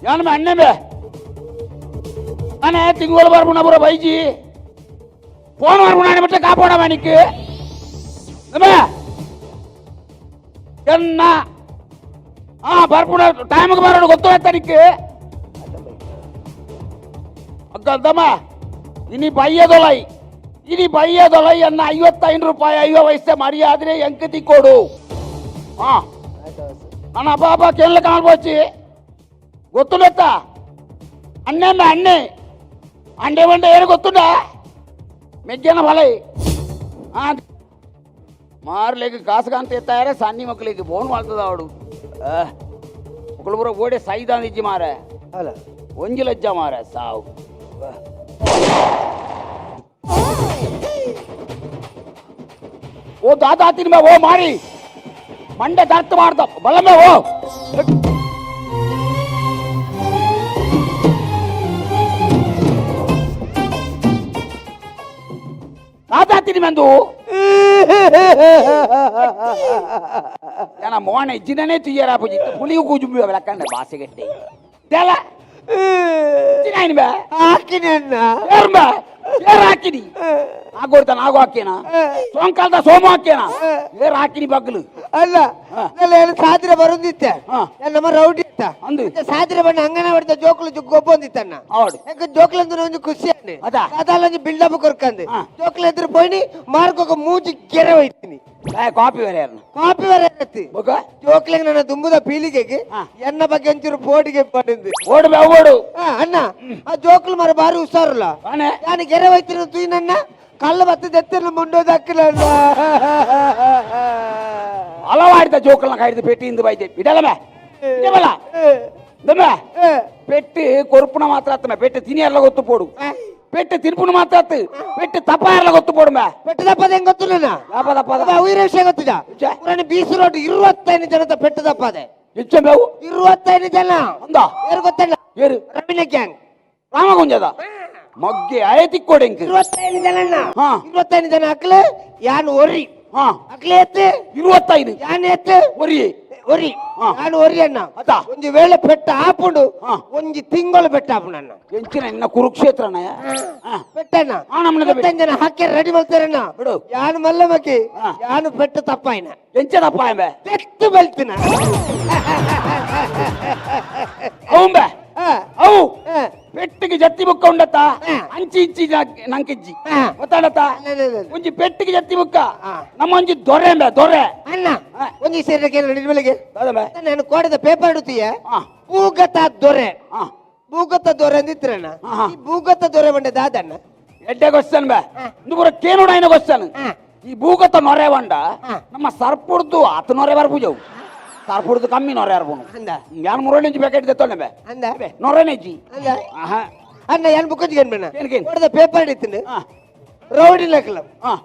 ಯಾನ ಅಣ್ಣೆ ಬೇ ಅನೇ ತಿಂಗಳು ಬರ್ಬುಣ ಪೂರ ಬೈಜಿ ಫೋನ್ ಬರ್ಬುಣ ಬಿಟ್ಟು ಕಾಪಾಡ ಮನಿಕ್ ಎನ್ನ ಆ ಬರ್ಪುಣ ಟೈಮ್ಗೆ ಬರೋಣ ಗೊತ್ತಾಯ್ತ ನಿಕ್ಕೆ ಅಕ್ಕಲ್ದಮ್ಮ ಇನಿ ಬೈಯದೊಲೈ ಇನಿ ಬೈಯದೊಲೈ ಅನ್ನ 55 ರೂಪಾಯಿ 50 ವಯಸ್ಸೆ ಮರ್ಯಾದ್ರೆ ಎಂಕತಿ ಕೊಡು. ಹಾ ಅಣ್ಣ ಬಾಬಾ ಕೇಳಲ ಕಾಣ್ಬೋಚಿ ಗೊತ್ತುಂಡತ್ತ ಅಣ್ಣೆ ಅಣ್ಣೆ ಅಂಡೆ ಬಂಡೆ ಏನು ಗೊತ್ತುಂಡ ಮೆಗ್ಗೇನ ಬಲೈ ಮಾರ್ಲಿಕ್ಕೆ ಕಾಸು ಎತ್ತಾರೆ ಸನ್ನಿ ಮಕ್ಕಳಿಗೆ ಫೋನ್ ಮಾಡ್ತದ ಅವಡು ಮಕ್ಕಳು ಪೂರ ಓಡೆ ಸೈದಾನ್ ಇಜ್ಜಿ ಮಾರೆ ಅಲ್ಲ ಒಂಜಿ ಲಜ್ಜ ಮಾರೆ ಸಾವು. ಓ ದಾದಾ ತಿನ್ಬ ಓ ಮಾರಿ ಮಂಡೆ ದರ್ತ್ ಮಾಡ್ದ ಬಲಮೆ ಓ ದಾದಾ ತಿನ್ಬಂದು ಏನ ಮೋಣ ಇಜ್ಜಿನೇ ತುಯ್ಯರ ಪೂಜಿ ಪುಲಿಯು ಕೂಜುಂಬಿ ಬೆಳಕಂಡೆ ಬಾಸೆಗಟ್ಟೆ ತೆಲ ತಿನ್ನಾಯಿನ ಬೇ ಹಾಕಿನಿ ಅಣ್ಣ. ಏರ್ಬ ಏರ್ ಹಾಕಿನಿ ಆಗೋಡ್ತಾನ ಆಗೋ ಹಾಕೇನ ಸೋಂಕಾಲದ ಸೋಮು ಹಾಕೇನ ಏರ್ ಹಾಕಿನಿ ಬಗ್ಲು. ಅಲ್ಲ ಏನು ಸಾದ್ರೆ ಬರುದಿತ್ತೆ ನಮ್ಮ ರೌಡಿ ಇತ್ತ ಅಂದು. ಸಾದ್ರೆ ಬಣ್ಣ ಅಂಗನವಾಡಿದ ಜೋಕುಲು ಗೊಬ್ಬೊಂದಿತ್ತಣ್ಣ. ಹೌದು. ಯಾಕೆ ಜೋಕ್ಲು ಅಂದ್ರೆ ಒಂಜಿ ಖುಷಿ ಅಣ್ಣೆ ಅದಾ. ಅದಲ್ಲ ಒಂಜಿ ಬಿಲ್ಡಪ್ ಕೊರ್ಕಂದು ಜೋಕ್ಲು ಎದುರು ಪೋಯ್ನಿ ಮಾರ್ಕೋಕ ಮೂಜಿ ಗೆರೆ ಹೋಯ್ತೀನಿ. ಕಾಪಿ ಬೇರೆ ಯಾರನ್ನ ಕಾಪಿ ಬೇರೆ ಇರತ್ತಿ ಬೊಕ ಜೋಕ್ಲಿಗೆ ನನ್ನ ದುಂಬುದ ಪೀಳಿಗೆಗೆ ಎನ್ನ ಬಗ್ಗೆ ಒಂಚೂರು ಬೋರ್ಡಿಗೆ ಪడింದು. ಓಡು ಬೇ ಓಡು. ಅಣ್ಣ ಆ ಜೋಕ್ಲು ಮರ ಬಾರಿ ಹುಷಾರುಲ್ಲ. ತಾನೆ. ನಾನು ಗೆರೆ ಹೋಯ್ತೀನಿ ತೂಯಿನಣ್ಣ ಕಲ್ಲು ಬತ್ತದ ಎತ್ತಿನ ಮುಂಡೋದಕ್ಕಿಲ್ಲ. ಹಲವಾಡಿದ ಜೋಕಲ್ನ ಕಾಯ್ದು ಪೆಟ್ಟಿಯಿಂದ ಬೈದೆ ಇಡಲಮೆ ಇಡಬಲ್ಲ ದಮ್ಮ ಪೆಟ್ಟು ಕೊರುಪುನ ಮಾತ್ರ ಆತಮ ಪೆಟ್ಟು ತಿನಿಯರ್ಲ ಗೊತ್ತು ಪೋಡು ಪೆಟ್ಟು ತಿನ್ಪುನ ಮಾತ್ರ ಆತು ಪೆಟ್ಟು ತಪ್ಪ ಎರ್ಲ ಗೊತ್ತು ಪೋಡು ಮೇ ಪೆಟ್ಟು ದಪ್ಪದ ಹೆಂಗ್ ಗೊತ್ತು ನನ್ನ ದಪ್ಪ ದಪ್ಪ ಉಯಿರ ವಿಷಯ ಗೊತ್ತಿದ ಪುರಾಣ ಬೀಸು ರೋಡ್ 25 ಜನದ ಪೆಟ್ಟು ದಪ್ಪದೆ. ಹೆಚ್ಚ ಬೇವು 25 ಜನ ಅಂದ ಯಾರು ಗೊತ್ತಲ್ಲ? ಏರು ರವಿನ ಗ್ಯಾಂಗ್ ರಾಮಗುಂಜದ ಮಗ್ಗೆ ಆಯತಿಕ್ಕೋಡೆ 25 ಜನ 25 ಜನ ಅಕ್ಲೆ ಯಾನ್ ಒರಿ ಅಕ್ಲೆ ಎತ್ತು 25 ಯಾನ್ ಎತ್ತು ಒರಿ ಒರಿ ನಾನು ಒರಿ ಅಣ್ಣ. ಒಂಜಿ ವೇಳೆ ಪೆಟ್ಟ ಆಪುಂಡು ಒಂಜಿ ತಿಂಗಳು ಪೆಟ್ಟ ಆಪುಂಡು ಅಣ್ಣ. ಎಂಚಿನ ಇನ್ನ ಕುರುಕ್ಷೇತ್ರನ ಪೆಟ್ಟಣ್ಣ 25 ಜನ ಹಾಕಿ ರೆಡಿ ಮಾಡ್ತಾರಣ್ಣ. ಬಿಡು. ಯಾನು ಮಲ್ಲ ಮಕ್ಕಿ ಯಾನು ಪೆಟ್ಟು ತಪ್ಪಾಯ್ನ ಎಂಚ ತಪ್ಪಾಯಂಬೆ ಪೆಟ್ಟು ಬಲ್ತಿನ ಅವಂಬೆ ಅವು ಪೆಟ್ಟಿಗೆ ಜತ್ತಿ ಬುಕ್ಕ ಉಂಡತ್ತ ಅಂಚಿ ಇಂಚಿ ನಂಕಿಜ್ಜಿ ಗೊತ್ತಾಡತ್ತ ಒಂಜಿ ಪೆಟ್ಟಿಗೆ ಜತ್ತಿ ಬುಕ್ಕ ನಮ್ಮ ಒಂಜಿ ದೊರೆ ಅಂಬೆ ದೊರೆ ಅಣ್ಣ ಒಂಜಿ ಸೇರಕ್ಕೆ ಬೆಳಿಗ್ಗೆ ನಾನು ಕೋಡದ ಪೇಪರ್ ಇಡುತ್ತೀಯ ಭೂಗತ ದೊರೆ ಭೂಗತ ದೊರೆ ಅಂದಿತ್ರಣ್ಣ. ಈ ಭೂಗತ ದೊರೆ ಬಂಡೆ ದಾದಣ್ಣ ಎಡ್ಡೆ ಕ್ವಶನ್ ಬೇ ಪೂರ ಕೇನುಡ ಐನ ಕ್ವಶನ್. ಈ ಭೂಗತ ನೊರೆ ಬಂಡ ನಮ್ಮ ಸರ್ಪುಡ್ದು ಆತ ನೊರೆ ಬರ್ಪೂಜವು ಸರ್ಪುಡ್ದು ಕಮ್ಮಿ ನೊರೆ ಅರ್ಪುನು ಯಾನ್ ಮುರಳಿ ಇಂಚು ಪ್ಯಾಕೆಟ್ ತೆತ್ತೊಂಡೆ ಬೇ ನೊರೆನೆಜ್ಜಿ ಅಣ್ಣ ಏನ್ ಬುಕ್ಕಜ್ಗೆ ಏನ್ ಪೇಪರ್ ಇಡ್ತೀನಿ ರೌಡಿ ನಕಲ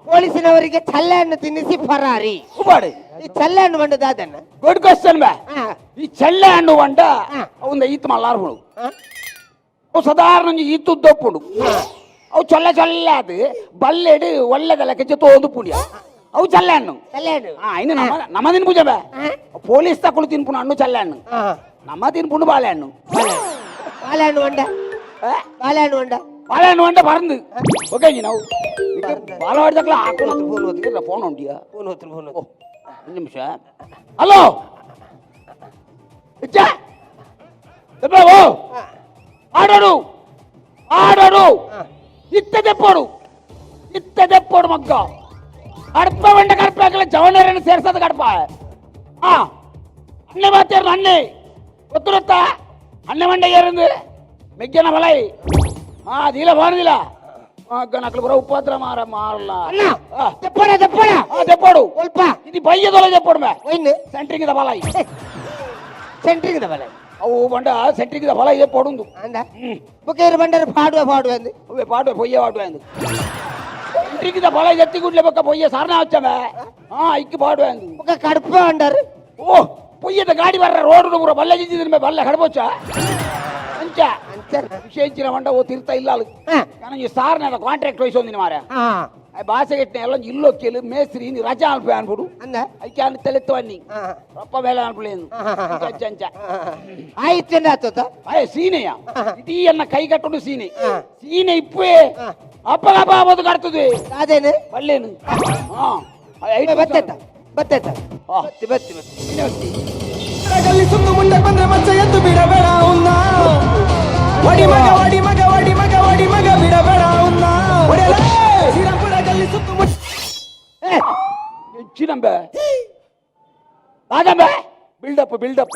ಪೊಲೀಸಿನವರಿಗೆ ಚಲ್ಲೆ ಹಣ್ಣು ತಿನ್ನಿಸಿ ಫರಾರಿ. ಉಪಾಡು ಈ ಚಲ್ಲೆ ಹಣ್ಣು ಬಂಡ ದಾದಣ್ಣ. ಗುಡ್ ಕ್ವಶನ್ ಬೇ. ಈ ಚಲ್ಲೆ ಹಣ್ಣು ಬಂಡ ಅವಂದ ಈತ್ ಮಲ್ಲಾರ್ಪುಡು ಅವು ಸಾಧಾರಣ ಈತು ಉದ್ದಪ್ಪುಂಡು ಅವು ಚೊಲ್ಲೆ ಚೊಲ್ಲೆ ಅದು ಬಲ್ಲೆಡು ಒಳ್ಳೆದಲ್ಲ ಕೆಚ್ಚ ತೋಂದು ಪುಣ್ಯ ಅವು ಚಲ್ಲೆ ಹಣ್ಣು. ಇನ್ನು ನಮ್ಮ ನಮ್ಮ ತಿನ್ಪುಜ ಬೇ ಪೊಲೀಸ್ ತಕೊಳು ತಿನ್ಪುಣ ಹಣ್ಣು ಚಲ್ಲೆ ಹಣ್ಣು ನಮ್ಮ ತಿನ್ಪುಂಡು ಬಾಳೆಹಣ್ಣು. ಬಾಳೆಹಣ್ಣು వంಡ ಬಾಳೆಹಣ್ಣು వంಡ ಬಾಳೆಹಣ್ಣು వంಡ பறந்து ಓಕೆ ನಾವು ಬಾಲವಾಡಿದಾಗಲ ಹಾಕೊಂಡು ಫೋನ್ ಉಂಟಿಯಾ ಫೋನ್ ಹೋತ್ರು ಫೋನ್ ಒಂದು ನಿಮಿಷ. ಹಲೋ ಓ ಆಡೋಡು ಆಡೋಡು ಇತ್ತ ದೆಪ್ಪೋಡು ಇತ್ತ ದೆಪ್ಪೋಡು ಮಗ್ಗ ಕಡಪ ಬಂಡ ಕಡಪ ಹಾಕಲ್ಲ ಜವನರನ್ನು ಸೇರ್ಸೋದು ಕಡಪ. ಅಣ್ಣೆ ಮಾತೇರ್ನ ಅಣ್ಣೆ ಗೊತ್ತಿರುತ್ತಾ ಅಣ್ಣೆ ಮಂಡೆ ಏರಂದು ಮೆಗ್ಗನ ಬಲೈ ದೀಲ ಬಾರದಿಲ್ಲ ನಕಲು ಬರೋ ಉಪದ್ರ ಮಾರ ಮಾರಲ್ಲ. ಅಣ್ಣ ದೆಪ್ಪಡ ದೆಪ್ಪಡ ದೆಪ್ಪೋಡು ಒಲ್ಪ ಇದು ಬೈಯದೊಲ ದೆಪ್ಪೋಡು ಮೇ ಒಯ್ನು ಸೆಂಟ್ರಿಂಗ್ the ಬಲೈ centring the ಬಲೈ ಅವು ಬಂಡ ಸೆಂಟ್ರಿಂಗ್ the ಬಲೈ ದೆಪ್ಪೋಡುಂದು ಅಂದ ಬುಕ್ಕೇರು ಬಂಡರು ಪಾಡುವ ಪಾಡುವ ಅಂದು ಅವೇ ಪಾಡುವ ಪೊಯ್ಯ ಪಾಡುವ ಅಂದು ಸೆಂಟ್ರಿಂಗ್ the ಬಲೈ ಎತ್ತಿ ಗುಡ್ಲೆ ಬಕ್ಕ ಪೊಯ್ಯ ಸಾರಣ ಹಚ್ಚಮೆ ಇಕ್ಕಿ ಪಾಡುವ ಅಂದು ಬುಕ್ಕ ಕಡುಪ ಅಂಡರು ಓ ಪೊಯ್ಯದ ಗಾಡಿ ಬರ್ರ ರೋಡ್ ಪೂರ ಬಲ್ಲೆ ಜಿದ್ದಿದ್ರೆ ಬಲ್ಲೆ ಕಡಬೋಚ ಅಂಚ ವಿಶೇಷ ಬಂಡ ಓ ತಿರ್ತಾ ಇಲ್ಲ ಅಲ್ಲಿ ನಾನು ಈ ಸಾರ್ನ ಕಾಂಟ್ರಾಕ್ಟ್ ವಹಿಸೊಂದಿನ ಮಾರ ಭಾಷೆ ಗೆಟ್ನ ಎಲ್ಲ ಇಲ್ಲೊಕ್ಕೇಲು ಮೇಸ್ತ್ರಿ ನೀ ರಜಾ ಅನ್ಪು ಅನ್ಬಿಡು ಅಂದ ಐಕೆ ಅನ್ ತೆಲೆತ್ತವನ್ನಿ ರಪ್ಪ ಬೇಲೆ ಅನ್ಪುಲೇನು ಅಂಚ ಅಂಚ ಆಯ್ತು ಆತೋತ ಅಯ್ಯ ಸೀನೆಯ ಇಡೀ ಅನ್ನ ಕೈ ಕಟ್ಟುಡು ಸೀನೆ ಸೀನೆ ಇಪ್ಪೆ ಅಪ್ಪಗ ಅಪ್ಪ ಆಬೋದು ಕಟ್ತದೆ ಅದೇನು ಬಲ್ಲೇನು ಬತ್ತೈತ ಬತ್ತೈತ ಬತ್ತಿ ಬತ್ತಿ ಬತ್ತಿ ಗಲ್ಲಿ ಸುಂದು ಮುಂದೆ ಬಂದ್ರೆ ಮಚ್ಚ ಎದ್ದು ಬಿಡಬೇಡ ಉನ್ನ ಒಡಿ ಮಗ ಒಡಿ ಮಗ ಒಡಿ ಮಗ ಒಡಿ ಮಗ ಬಿಡಬೇಡ ಉನ್ನ ಒಡೆಯಲೇ ಶ್ರೀರಾಮ್ಪುರ ಗಲ್ಲಿ ಸುತ್ತು ಮುಂದೆ ಹೆಚ್ಚಿನಂಬೆ ರಾಜಂಬೆ build up build up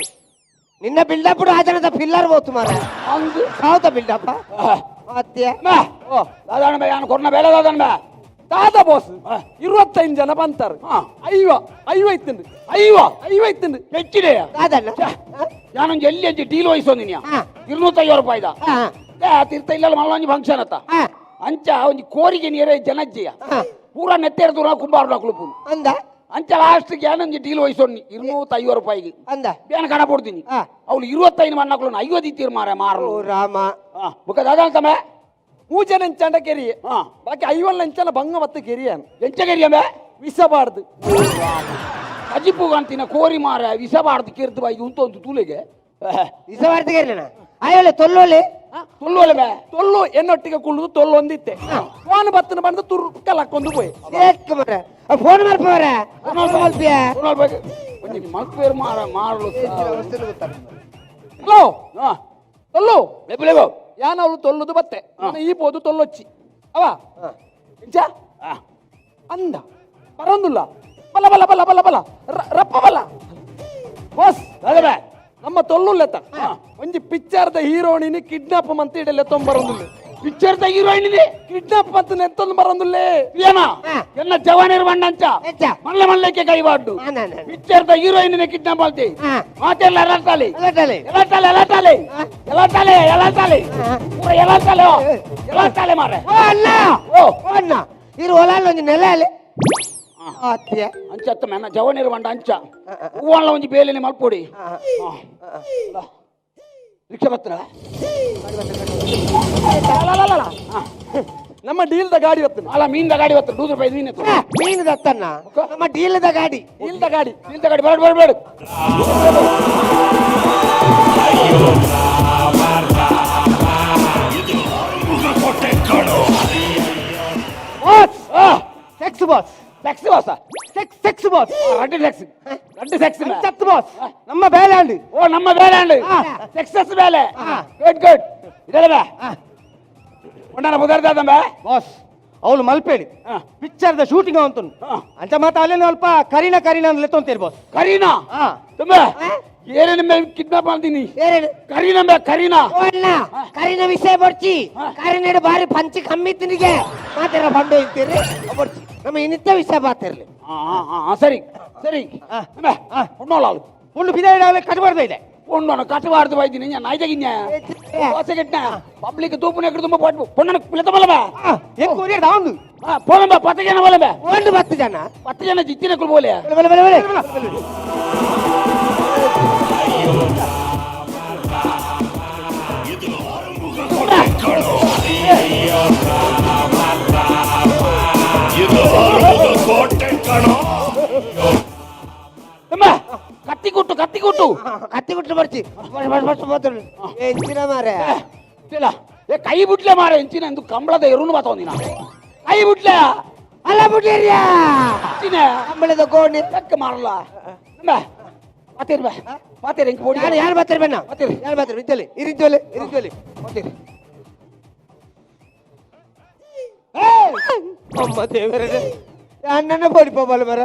ನಿನ್ನ ಬಿಲ್ಡಪ್ ಆಚರಣದ ಪಿಲ್ಲರ್ ಹೋತು ಮಾರ ಅಂದು ಹೌದಾ ಬಿಲ್ಡಪ್ ಅತ್ಯ ಓ ದಾದಾಣ ಯಾನು ಕೊರ್ನ ಬೇಲೆ ದಾದಾಣ ದಾದಾ ಬಾಸ್ 25 ಜನ ಬಂತಾರೆ ಐವ ಐವೈತುಂಡು ಐವ ಐವೈತುಂಡು ಹೆಚ್ಚಿದೆ ದಾದಣ್ಣ ಯಾನೊಂದು ಎಲ್ಲಿ ಅಂಜಿ ಡೀಲ್ ವಹಿಸೋದಿನಿ 250 ರೂಪಾಯಿದ ತೀರ್ಥ ಇಲ್ಲ ಮಲ್ಲೊಂಜಿ ಫಂಕ್ಷನ್ ಅತ್ತ ಅಂಚ ಒಂಜಿ ಕೋರಿಗೆ ನೀರೇ ಜನಜ್ಜಿಯ ಪೂರ ನೆತ್ತೇರ್ ದೂರ ಕುಂಬಾರ ಕುಳುಪು ಅಂದ ಅಂಚ ಲಾಸ್ಟ್ ಯಾನೊಂಜಿ ಡೀಲ್ ವಹಿಸೋನಿ 250 ರೂಪಾಯಿಗೆ ಅಂದ ಬೇನ ಕಣ ಕೊಡ್ತೀನಿ ಅವಳು 25 ಮಣ್ಣಕ್ಳು 50 ತೀರ್ ಮಾರ ಮಾರಲು ರಾಮ ಬುಕ್ಕ ದಾದಾ ತಮ್ಮ ಮೂಜನ ಎಂಚಾಂಡ ಕೆರಿಯೆ ಬಾಕಿ ಐವಲ್ಲ ಎಂಚಲ ಬಂಗ ಮತ್ತೆ ಕೆರಿಯಾನ ಎಂಚ ಕೆರಿಯಂಬೆ ವಿಸಬಾರ್ದು ಅಜಿಪು ಅಂತಿನ ಕೋರಿ ಮಾರ ವಿಸಬಾರ್ದು ಕಿರ್ದು ಬಾಯಿ ಉಂಟೊಂದು ತೂಲೆಗೆ ವಿಸಬಾರ್ದು ಕೆರಿಯಣ ಅಯ್ಯೋಲೆ ತೊಲ್ಲೋಲೆ ತೊಲ್ಲೋಲೆ ಬೇ ತೊಲ್ಲು ಎನ್ನೊಟ್ಟಿಗೆ ಕುಳ್ಳುದು ತೊಲ್ಲು ಒಂದಿತ್ತೆ ಫೋನ್ ಬತ್ತನ ಬಂದು ತುರ್ಕಲ್ ಹಾಕೊಂಡು ಪೋಯ್ ಮಾರ ಫೋನ್ ಮಲ್ಪ ಮಾರ ಫೋನ್ ಮಲ್ಪಿಯ ಒಂಜಿ ಮಲ್ಪೇರ್ ಮಾರ ಮಾರಲು ಹಲೋ ತೊಲ್ಲು ಲೆಪ್ಪು ಯಾನ ಅವಳು ತೊಲ್ಲುದು ಬತ್ತೆ ಈ ಪೋದು ತೊಲ್ಲೊಚ್ಚಿ ಅವ ಎಂಚ ಅಂದ ಬರಂದುಲ್ಲ ಬಲ ಬಲ ಬಲ ಬಲ ಬಲ ರಪ್ಪ ಬಲ ಬಾಸ್ ನಮ್ಮ ತೊಲ್ಲುಲ್ಲೆತ್ತ ಒಂಜಿ ಪಿಕ್ಚರ್ದ ಹೀರೋಯಿನಿ ಕಿಡ್ನಾಪ್ ಮಂತ ಇಡಲೆ ತೊಂಬರಂದುಲ್ಲೆ ಪಿಕ್ಚರ್ದ ಹೀರೋಯಿನ್ ಕಿಡ್ನಾಪ್ ಮಂತ ನೆತ್ತೊಂದು ಬರಂದುಲ್ಲೆ ಏನ ಎನ್ನ ಜವಾನಿರ್ ಬಣ್ಣಂಚ ಮಲ್ಲೆ ಮಲ್ಲೆಕ್ಕೆ ಕೈವಾಡ್ಡು ಪಿಕ್ಚರ್ದ ಹೀರೋಯಿನ್ ಕಿಡ್ನಾಪ್ ಮಾಡ್ತಿ ಮಾತೆಲ್ಲ ಎಲಾಟಾಲಿ ಎಲಾಟಾಲಿ ಎಲಾಟಾಲಿ ಎಲಾಟಾಲಿ ಎಲಾಟಾಲಿ ಪೂರ ಎಲಾಟಾಲಿ ಎಲಾಟಾಲಿ ಮಾರೆ ಓ ಅಣ್ಣ ಓ ಅಣ್ಣ ಇರು ಹೊಲ ಒಂಜಿ ನೆಲ ಅಲ್ಲಿ ಅತ್ಯ ಅಂಚತ್ತ ಮೆನ್ನ ಜವನಿರು ಬಂಡ ಅಂಚ ಹೂವಲ್ಲ ಒಂಜಿ ಬೇಲೆನೆ ಮಲ್ಪೊಡಿ ರಿಕ್ಷಾ ಬತ್ರ ನಮ್ಮ ಡೀಲ್ದ ಗಾಡಿ ಹೊತ್ತು ಅಲ್ಲ ಮೀನ್ದ ಗಾಡಿ ಹೊತ್ತು 100 ರೂಪಾಯಿ ಮೀನು ಮೀನು ದತ್ತಣ್ಣ ನಮ್ಮ ಡೀಲ್ದ ಗಾಡಿ ಡೀಲ್ದ ಗಾಡಿ ಡೀಲ್ದ ಗಾಡಿ ಬೇಡ ಬೇಡ ಬೇಡ sex boss sex boss sex sex boss ರಡ್ಡು sex ರಡ್ಡು sex ಸತ್ ಬಾಸ್ ನಮ್ಮ ಬೇಲೆ ಅಂಡು ಓ ನಮ್ಮ ಬೇಲೆ ಅಂಡು ಸಕ್ಸಸ್ ಬೇಲೆ ಗುಡ್ ಗುಡ್ ಇದೆಲ್ಲ ಬಾ ಒಂಡನ ಬುದರ್ದಾದಂಬ ಬಾಸ್ ಅವಳು ಮಲ್ಪೇಳಿ ಪಿಕ್ಚರ್ದ ಶೂಟಿಂಗ್ ಅಂತ ಅಂಚ ಮಾತ ಅಲ್ಲೇನು ಅಲ್ಪ ಕರೀನಾ ಕರೀನಾ ಅಂತ ಲೆತ್ತೊಂತೀರಿ ಬಾಸ್ ಕರೀನಾ ತುಂಬ ಏನೇನು ಕಿಡ್ನಾಪ್ ಮಾಡ್ತೀನಿ ಕರೀನಾ ಬೇ ಕರೀನಾ ಅಣ್ಣ ಕರೀನಾ ವಿಷಯ ಬರ್ಚಿ ಕರೀನ ಬಾರಿ ಪಂಚಿ ಕಮ್ಮಿ ತಿನ್ನಿಗೆ ಮಾತಾರ ಬಂಡು ಇಂತೀರಿ ಬರ್ಚಿ ನಮ್ಮ ಇನ್ನಿತ್ತ ವಿಷಯ ಬಾತಿರ್ಲಿ ಸರಿ ಸರಿ ಹೊಣ್ಣೋಳಾಳು ಒಂದು ಬಿದಾಯಿಡಾಗಲೇ ಕಟ್ಬಾರ್ದು ಇದೆ பொண்ணு கட்டுவாடுது வைத்தி நீங்க நாய்தகிங்க தோசை கட்டின பப்ளிக் தூப்பு எக்கடி ತುಂಬ போட்டு பொண்ணு பிள்ளை போலவே எங்க ஒரே தாந்து போலம்பா 10 ಜನ போலம்பா ಒಂದು 10 ಜನ 10 ಜನ ಜಿತ್ತಿನಕ್ಕಳು ಬೋಲೆ ಬಲೆ ಬಲೆ ಬಲೆ ಬಲೆ ಕತ್ತಿ ಕೊಟ್ಟು ಕತ್ತಿ ಕೊಟ್ಟು ಕತ್ತಿ ಕೊಟ್ಟು ಬರ್ಚಿ ಎಂಚಿನ ಮಾರೆ ಇಲ್ಲ ಏ ಕೈ ಬಿಟ್ಲೆ ಮಾರೆ ಎಂಚಿನ ಎಂದು ಕಂಬಳದ ಎರುನು ಬಾತವಂದಿನ ಕೈ ಬಿಟ್ಲೆ ಅಲ್ಲ ಬಿಡ್ಲಿರ್ಯಾ ಎಂಚಿನ ಕಂಬಳದ ಗೋಣಿ ತಕ್ಕ ಮಾರಲ್ಲ ಬಾತೀರಿ ಬಾ ಬಾತೀರಿ ಎಂಕ್ ಬೋಡಿ ಯಾರು ಯಾರು ಬಾತೀರಿ ಬಣ್ಣ ಬಾತೀರಿ ಯಾರು ಬಾತೀರಿ ಇದ್ದಲಿ ಇರಿದ್ದೋಲೆ ಇರಿದ್ದೋಲೆ ಬಾತೀರಿ ಅಮ್ಮ ದೇವರೇ ಅಣ್ಣನ ಬೋಡಿ ಪೋಬಲ್ ಮರ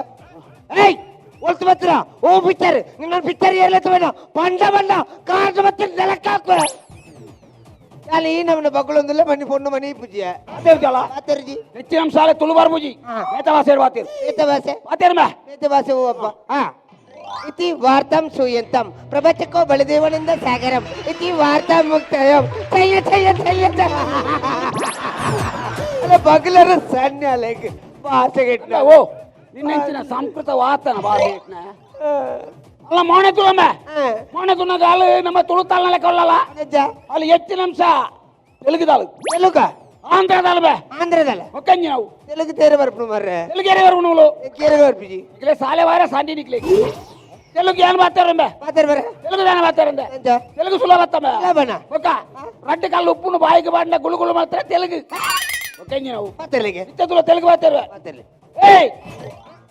ಏಯ್ ಒಲ್ತು ಬತ್ತಿರ ಓ ಪಿಕ್ಚರ್ ನಿನ್ನ ಪಿಕ್ಚರ್ ಏರ್ಲತ್ತ ಬೇಡ ಬಂಡ ಬಂಡ ಕಾಡು ಬತ್ತಿರ ನೆಲಕ್ಕೆ ಹಾಕುವ ಅಲ್ಲಿ ಈ ನಮ್ಮನ್ನ ಬಗ್ಗಳೊಂದಿಲ್ಲ ಮನಿ ಪೊಣ್ಣು ಮನಿ ಪೂಜೆ ಬಾತರ್ಜಿ ಹೆಚ್ಚಿನ ಶಾಲೆ ತುಳುಬಾರ್ ಪೂಜಿ ಮೇತ ಭಾಷೆ ಬಾತೀರ್ ಮೇತ ಭಾಷೆ ಬಾತೀರ್ ಮೇ ಮೇತ ಭಾಷೆ ಓ ಅಪ್ಪ ಹಾ ಇತಿ ವಾರ್ತಾಂ ಸೂಯಂತಂ ಪ್ರಪಂಚಕ್ಕೋ ಬಲದೇವನಿಂದ ಸಾಗರಂ ಇತಿ ವಾರ್ತಾ ಮುಕ್ತಾಯಂ ಥಯ್ಯ ಥಯ್ಯ ಥಯ್ಯ ಅಲ್ಲ ಬಗ್ಲರ ಸಣ್ಣ ಅಲೆಗ್ ಭಾಷೆಗೆ ಓ ನಿನ್ನೆಂಚಿನ ಸಂಸ್ಕೃತ ವಾತನ ಭಾಷೆ ಅಲ್ಲ ಮೋಣೆ ತುಳಮ್ಮ ಮೋಣೆ ತುಣ್ಣಗಾಲು ನಮ್ಮ ತುಳುತಾಲ್ನಲ್ಲ ಕೊಲ್ಲಲ್ಲ ಅಲ್ಲಿ ಹೆಚ್ಚಿನ ಅಂಶ ತೆಲುಗುದಾಳು ತೆಲುಗ ಆಂಧ್ರದಲ್ಲ ಬೇ. ಆಂಧ್ರದಲ್ಲ. ಒಕ್ಕಂಜಿ ನಾವು. ತೆಲುಗು ತೇರೆ ಬರ್ಪುನು ಮಾರ್ರೆ. ತೆಲುಗು ಏರೆ ಬರ್ಪುನು. ಕೇರೆ ಬರ್ಪಿಜಿ. ನಿಕ್ಲೆ ಸಾಲೆ ವಾರ ಸಾಂಡಿ ನಿಕ್ಲೆ ತೆಲುಗು ಏನ್ ಮಾತಾರಂಬೆ? ಮಾತಾಡ್ ಬರ. ತೆಲುಗು ದಾನ ಮಾತಾರಂದೆ? ಎಂಚ? ತೆಲುಗು ಸುಲಭ ಬತ್ತಂಬೆ. ಸುಲಭನ? ಒಕ್ಕ ರಡ್ಡು ಕಲ್ಲು ಉಪ್ಪುನು ಬಾಯಿಗೆ ಬಾಡಿನ ಗುಳು ಗುಳು ಮಾಡ್ತಾರೆ ತೆಲುಗು. ಒಕ್ಕಂಜಿ ನಾವು. ಮಾತಾಡ್ಲಿಕ್ಕೆ. ಇತ್ತದುಲ ತೆಲುಗು ಮಾತಾಡುವೆ. ಮಾತಾಡ್ಲಿ. ಏಯ್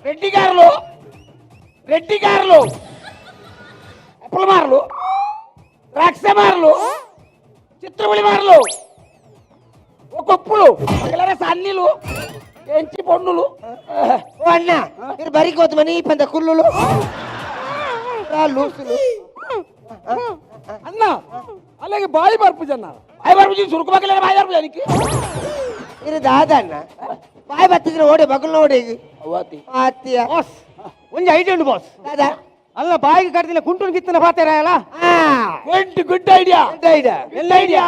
రెడ్డిగారులు, రెడ్డిగారులు, అప్పుల మారులు, ద్రాక్ష మారులు, చిత్రపులి మారులు, ఒక ఉప్పులు, ఒకలరే సన్నీలు, ఎంచి పొన్నులు. ఓ అన్న, మీరు బరికి పోతామని పెద్ద కుల్లులు లూసులు. ಅಣ್ಣ, ಅಲ್ಲಿಗೆ ಬಾಯಿ ಬರ್ಪು ಜನ. బాయి బరుపు సురుకు పక్కలేరు బాయి బరుపు దానికి. మీరు దాదా అన్న, బాయ్ బತ್ತಿದ್ರೆ ಓಡಿ ಬಗುಲ್ ಓಡಿ. ಅತ್ತಿಯ. ಬಾಸ್, ಒಂಜಿ ಐಡಿಯಾ ಉಂಡು ಬಾಸ್. దాదా. ಅಲ್ಲ, ಬಾಯಿಗೆ ಕಡ್ದಿನ ಕುಂಟುನ್ ಗಿತ್ತನ ಪಾತೆರ ಅಲ್ಲ. Good good idea. Good idea. Good idea.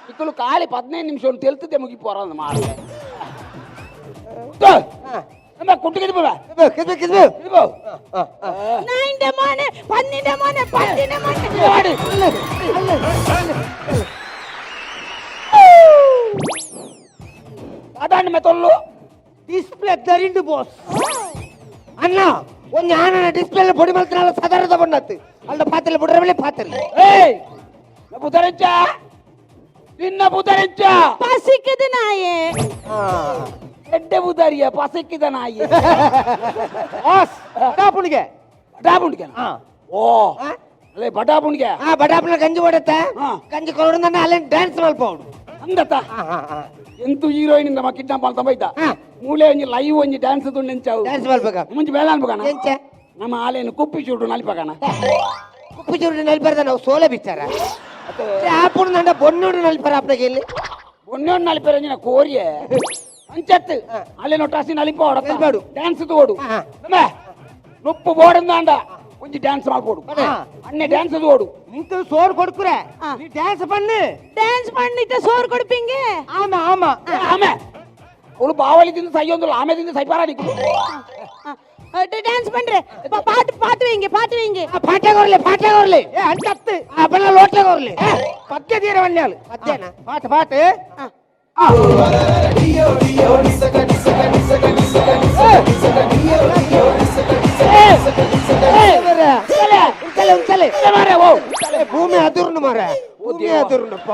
ಇಕ್ಕಳು ಖಾಲಿ 15 ನಿಮಿಷ ತೆಲ್ತದೆ ಮುಗಿ ಪೋರ ಮಾಡ ನಮ್ಮ ಕುಟ್ಟಿಗೆ ಬಾ. ಕಿದ್ಬು ಕಿದ್ಬು. ಇದ್ಬೋ. ನಾಯಿಂಡೆ ಮೋನೆ, ಪನ್ನಿಂಡೆ ಮೋನೆ, ಪನ್ನಿಂಡೆ ಮೋನೆ. ಮಾಡಿ ಅದಾಂಡ ಮೆತ್ತೊಲ್ಲು. Display ದರಿಂಡು boss. ಅಣ್ಣ, ಒಂಜಿ ಆನನ ಡಿಸ್ಪ್ಲೇ ಪೊಡಿ ಮಲ್ತನಾಲ ಸಾಧಾರಣ ಬಣ್ಣತ್ತು ಅಲ್ಲ ಪಾತ್ರೆ ಬುಡ್ರ ಮೇಲೆ ಪಾತ್ರೆ. ಏಯ್, ಬುಧರಿಂಚ ನಿನ್ನ ಬುಧರಿಂಚ. ಪಸಿಕ್ಕದು ನಾಯೆ. ಎಡ್ಡೆ ಬುಧಾರಿಯ ಪಸಕ್ಕಿದ ನಾಯಿ. ಬಾಸ್, ಬಡಾಪುಣಿಗೆ. ಬಡಾಪುಣಿಗೆ. ಓ ಅಲ್ಲೇ ಬಡಾಪುಣಿಗೆ. ಆ ಬಡಾಪುನ ಗಂಜಿ ಓಡತ್ತ. ಹಾ. ಗಂಜಿ ಕೊರಡು ಅಲ್ಲೇ ಡ್ಯಾನ್ಸ್ ಮಲ್ಪೌಡು. ಅಂದತ್ತ ಎಂತು ಹೀರೋಯಿನ್ ಇಂದ ಕಿಡ್ನಾಪ್ ಮಾಡ್ತಾ ಬೈತ. ಮೂಲೆ ಒಂಜಿ ಲೈವ್ ಒಂಜಿ ಡ್ಯಾನ್ಸ್ ತುಂಡು ಎಂಚಾವು. ಡ್ಯಾನ್ಸ್ ಮಲ್ಪಕ. ಮುಂಚೆ ಬೇಡ ಅನ್ಬೇಕಣ. ಎಂಚ? ನಮ್ಮ ಆಲೇನು ಕುಪ್ಪಿ ಚೂಟು ನಲಿಪಕಣ. ಕುಪ್ಪಿ ಚೂರು ನಲ್ಪರ್ದ ನಾವು ಸೋಲೆ ಬಿಚ್ಚಾರ ಆಪುಡು ನಂಡ ಬೊನ್ನುಡು ನಲ್ಪರ ಅಪ್ಪಗೆ ಇಲ್ಲಿ. ಒನ್ನೊಂದು ನಲಿಪರ ಒಂಜಿನ ಕೋರಿಯೆ ಅಂಚತ್ತು ಅಲ್ಲೇನೋ ಟಾಸಿ ನಲಿಪೋಡ. ನಲಿಪಾಡು. ಡ್ಯಾನ್ಸ್ ತೋಡು. ಹಾ. ನಮ್ಮ ನುಪ್ಪು ಬೋಡಂದಾಂಡ ಒಂಜಿ ಡ್ಯಾನ್ಸ್ ಮಾಡ್ಕೊಡು. ಅಣ್ಣೆ ಡ್ಯಾನ್ಸ್ ತೋಡು. ನಿಂತು ಸೋರ್ ಕೊಡ್ಕುರೆ. ಹಾ. ನೀ ಡ್ಯಾನ್ಸ್ ಪಣ್ಣು. ಡ್ಯಾನ್ಸ್ பண்ணிட்டு ಸೋರ್ ಕೊಡ್ಪಿಂಗೆ. ಆಮ ಆಮ. ಆಮೆ ಅವಳು ಬಾವಲಿ ತಿಂದು ಸೈಯೊಂದು ಆಮೆ ತಿಂದು ಸೈಪಾರ ನಿಕ್ಕು. ಡ್ಯಾನ್ಸ್ பண்றே. பாட்டு பாட்டு வைங்க, பாட்டு வைங்க. ಪಾಟ್ಯಾಗ ಹೊರ್ಲಿ, ಪಾಟ್ಯಾಗ ಹೊರ್ಲಿ. ಏ ಅಂಚತ್ತು. ಅಪ್ಪನ ಲೋಟ್ಲಾಗ ಹೊರ್ಲಿ. ಪದ್ಯ ತೀರ ವನ್ಯಾಲು. ಪದ್ಯನ? ಪಾಟ್ ಪಾಟ್. ಉಂಚಲೆ ಉಂಚಲೆ. ಮಾರೆ ಓ. ಭೂಮಿ ಅದುರ್ನು ಮಾರ, ಭೂಮಿ ಅದುರ್ನಪ್ಪ.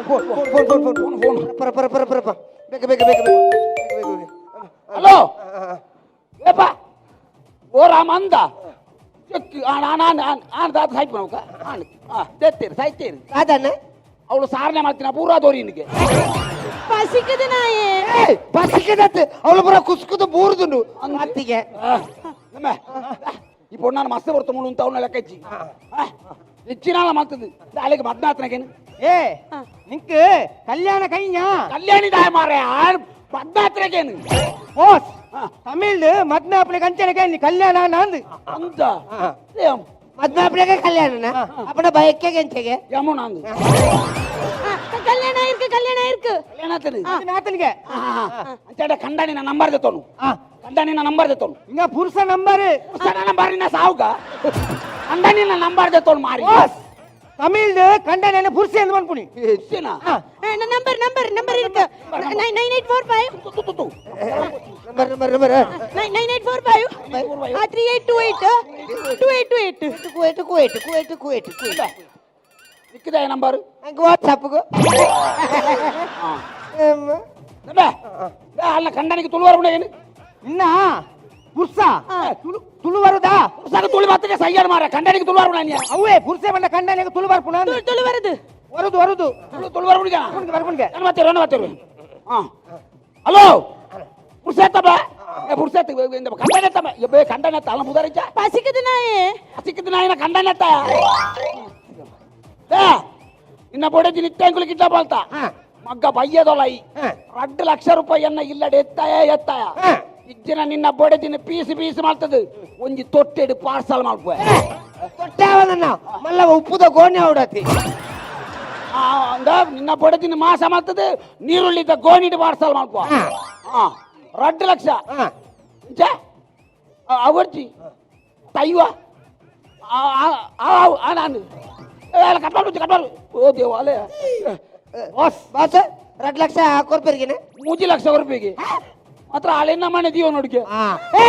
Phone phone phone phone phone phone. ಪರ ಪರ ಪರ ಪರ ಪರ, ಬೇಗ ಬೇಗ ಬೇಗ ಬೇಗ ಬೇಗ ಬೇಗ. ಹಲೋ, ಏಪ ಓ ರಾಮ ಅಂದ ಚೆಕ್ ಆಣ ಆಣ ಆಣ ಆಣ ದಾದ ಸಾಯ್ಪು ನೌಕ ಆಣ ಆ ತೆತ್ತೀರಿ ಸಾಯ್ತೀರಿ. ಅದನ್ನ. ಅವಳು ಸಾರಣೆ ಮಾಡ್ತೀನ ಪೂರಾ ದೋರಿ ನಿನಗೆ. ಪಸಿಕ್ಕದು ನಾಯೆ. ಪಸಿಕದತ್ತು ಅವಳು ಪೂರ ಕುಸ್ಕುದು ಬೂರ್ದುಂಡು ಅತ್ತಿಗೆ. ನಮ್ಮ ಈ ಪೊಣ್ಣನ ಮಸ್ತ್ ಬರ್ತ ಮುಳು ಅಂತ ಅವನ ಲೆಕ್ಕಚ್ಚಿ ಹೆಚ್ಚಿನಾಳ ಮಾಡ್ತದೆ ಅಲ್ಲಿಗೆ ಮದ್ನಾತನಗೇನು. ಏ, ನಿಂಕ್ ಕಲ್ಯಾಣ ಕೈഞ്ഞ. ಕಲ್ಯಾಣಿ ದಾಯ ಮಾರೆ ಮದ್ನಾತನಗೇನು. ಬಾಸ್, ತಮಿಳ್ ಮದ್ನಾಪನೆ ಕಂಚನ ಕೈ ಕಲ್ಯಾಣ ನಂದು. ಅಂತ ಮದ್ಮಾಪ್ಲೆಗೆ ಕಲ್ಯಾಣನ ಅಪ್ಪನ ಬಯಕೆಗೆ ಎಂಚೆಗೆ. ಯಮುನ ಅಂದು. ಕಲ್ಯಾಣ ಇರ್ಕು, ಕಲ್ಯಾಣ ಇರ್ಕು. ಕಲ್ಯಾಣ ಆತನ. ನಾತನಿಗೆ. ಅಂಚಾಡ ಕಂಡಾನಿ ನಂಬರ್ ದೆತ್ತೋನು. ಕಂಡಾನಿ ನಂಬರ್ ದೆತ್ತೋನು. ಇಂಗ ಪುರುಷ ನಂಬರ್. ನಂಬರ್ ನಿನ್ನ ಸಾವುಗ ಕಂಡಾನಿ ನಂಬರ್ ದೆತ್ತೋನು ಮಾರಿ. ಬಾಸ್, ತಮಿಳ್ ಕಂಡನೆ ಪುರುಷ ಎಂದು ಮನ್ಪುಣಿ. ಹೆಚ್ಚಿನ. Number number number ಇರ್ಕು. 9 9 8 4 5. ತು, ತು, ತು. Number number number. 9 9 8 4 5 3 8 2 8 2 8 2 8. Kuwait Kuwait Kuwait Kuwait Kuwait. ನಿಕ್ಕಿದ number. ಹಂಗೆ ವಾಟ್ಸಪ್ಗೂ. ಅಲ್ಲ, ಕಂಡನಿಗೆ ತುಳುವಾರ ಏನು? ಇನ್ನ ಪುರುಷ ತುಳು ತುಳು ಬರುದಾ? ಪುರುಷ ತುಳಿ ಮಾತ್ರ ಸಯ್ಯಾರ ಮಾರ ಕಂಡನಿಗೆ ತುಳುವಾರ ಉಣಾನ್ಯ. ಅವೇ ಪುರುಷ ಬಂದ ಕಂಡನಿಗೆ ತುಳು ಬರ್ಪುಣ. ತುಳು ಬರುದು. ವರುದು ವರುದು. ತುಳು ತುಳುವಾರ ಉಣಿಗ. ಬರ್ಪುಣ್ಗೆ. ನಾನು ಮಾತಾರು, ನಾನು ಮಾತಾರು. ಹಾ ಹಲೋ, ಪುರುಷತ್ತಪ್ಪ ಏ ಪುರುಷತ್ ಕಂಡನೆತ್ತಮ್ಮ ಬೇ ಕಂಡನೆತ್ತ ಅಲ್ಲ ಮುದಾರಿಚ. ಪಸಿಕ್ಕದು ನಾಯೆ. ಸಿಕ್ಕಿದ ನಾಯಿನ ಕಂಡನೆತ್ತ ನಿನ್ನ ಬೊಡೆದಿ ನಿತ್ಯಾಂಕುಲು ಕಿಟ್ಟ ಬಾಳ್ತ ಮಗ್ಗ ಬಯ್ಯದೊಲೈ. 2 ಲಕ್ಷ ರೂಪಾಯಿಯನ್ನ ಇಲ್ಲಡೆ ಎತ್ತಾಯ ಎತ್ತಾಯ. ಇಜ್ಜಿನ ನಿನ್ನ ಬೊಡೆದಿನ ಪೀಸ್ ಪೀಸ್ ಮಾಡ್ತದೆ ಒಂಜಿ ತೊಟ್ಟೆಡು ಪಾರ್ಸಲ್ ಮಾಡ್ಪುವೆ. ತೊಟ್ಟಾವದನ್ನ ಮಲ್ಲ ಉಪ್ಪುದ ಗೋಣಿ ಅವಡತಿ. ನಿನ್ನ ಬೊಡೆದಿನ ಮಾಸ ಮಾಡ್ತದೆ ನೀರುಳ್ಳಿದ ಗೋಣಿಡು ಪಾರ್ಸಲ್ ಮಾಡ್ಪುವ. 2 ಲಕ್ಷ. ಇಂಚ ಅವರ್ಜಿ ತೈವ ನಾನು ಕಟ್ ಮಾಡ್ಬಿಟ್ಟು ಕಟ್ ಮಾಡು. ಓ ದೇವಾಲಯ. ಬಾಸ್. ಬಾಸ್, 2 ಲಕ್ಷ ಕೊರ್ಪೆರ್ಗಿನ. 3 ಲಕ್ಷ ರೂಪಾಯಿಗೆ ಮಾತ್ರ ಹಳೆನ ಮನೆ ದೀವ ನೋಡಿಕೆ. ಆ. ಏ!